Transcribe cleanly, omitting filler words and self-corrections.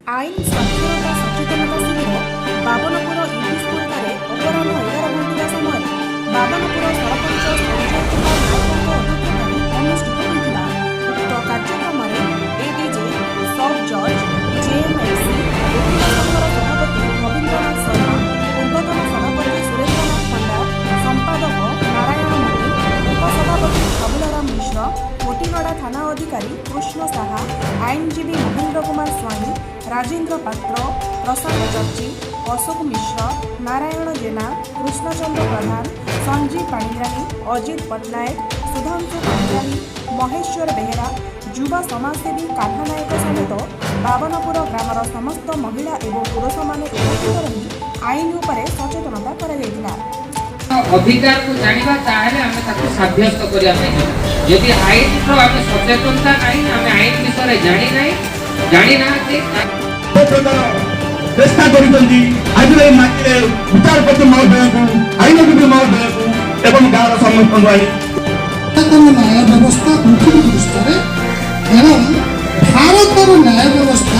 ଆଇନ ସାକ୍ଷରତା ସଚେତନତା ଶିବିର ବାବନପୁର ୟୁପି ସ୍କୁଲଠାରେ ଅପରାହ୍ନ 11 ଘଣ୍ଟିକା ସମୟରେ ବାବନପୁର ସରପଞ୍ଚ ସଞ୍ଜୟ କୁମାର ନାୟକଙ୍କ ଅଧ୍ୟକ୍ଷତାରେ ଅନୁଷ୍ଠିତ ହୋଇଥିଲା। ଉକ୍ତ କାର୍ଯ୍ୟକ୍ରମରେ ଏଡିଜେ, ସବ୍ ଜଜ୍, ଜେଏମ୍ଏଫ୍ସି, ଓକିଲ ସଂଘର ସଭାପତି ରବୀନ୍ଦ୍ରନାଥ ଶର୍ମା, ପୂର୍ବତନ ସଭାପତି ସୁରେନ୍ଦ୍ରନାଥ ପଣ୍ଡା, ସମ୍ପାଦକ ନାରାୟଣ ମୋଦି, ଉପସଭାପତି ବାବୁଲାରାମ ମିଶ୍ର, ମୋଟିଗଡ଼ା ଥାନା ଅଧିକାରୀ କୃଷ୍ଣ ସାହା, ଆଇନଜୀବୀ ମହେନ୍ଦ୍ର କୁମାର ସ୍ୱାଇଁ, ରାଜେନ୍ଦ୍ର ପାତ୍ର, ପ୍ରଶାନ୍ତ ଚର୍ଚ୍ଚି, ଅଶୋକ ମିଶ୍ର, ନାରାୟଣ ଜେନା, କୃଷ୍ଣଚନ୍ଦ୍ର ପ୍ରଧାନ, ସଞ୍ଜୀବ ପାଣିଗ୍ରାହୀ, ଅଜିତ ପଟ୍ଟନାୟକ, ସୁଧାଂଶୁ ପାଣିଗ୍ରାହୀ, ମହେଶ୍ୱର ବେହେରା, ଯୁବ ସମାଜସେବୀ କାହ୍ନା ନାୟକ ସମେତ ବାବନପୁର ଗ୍ରାମର ସମସ୍ତ ମହିଳା ଏବଂ ପୁରୁଷମାନେ ଉପସ୍ଥିତ ରହି ଆଇନ ଉପରେ ସଚେତନତା କରାଯାଇଥିଲା। ଅଧିକାରକୁ ଜାଣିବା, ତାହେଲେ ଆମେ ତାକୁ ସାବ୍ୟସ୍ତ କରିବା ପାଇଁ ଯିବା। ଯଦି ଆଇନର ଆମେ ସଚେତନତା ନାହିଁ, ଆମେ ଆଇନ ବିଷୟରେ ଜାଣି ନାହିଁ, ଜାଣିନାହାନ୍ତି। ପ୍ରକାର ଚେଷ୍ଟା କରିଛନ୍ତି। ଆଜିର ଏଇ ମାଟିରେ ବିଚାରପତି ମହୋଦୟକୁ, ଆଇନଜୀବୀ ମହୋଦୟକୁ ଏବଂ ଗାଁର ସମସ୍ତଙ୍କୁ ଆଣି ସନାତନ ନ୍ୟାୟ ବ୍ୟବସ୍ଥା ପୃଥିବୀ ପୃଷ୍ଠରେ ଏବଂ ଭାରତର ନ୍ୟାୟ ବ୍ୟବସ୍ଥା।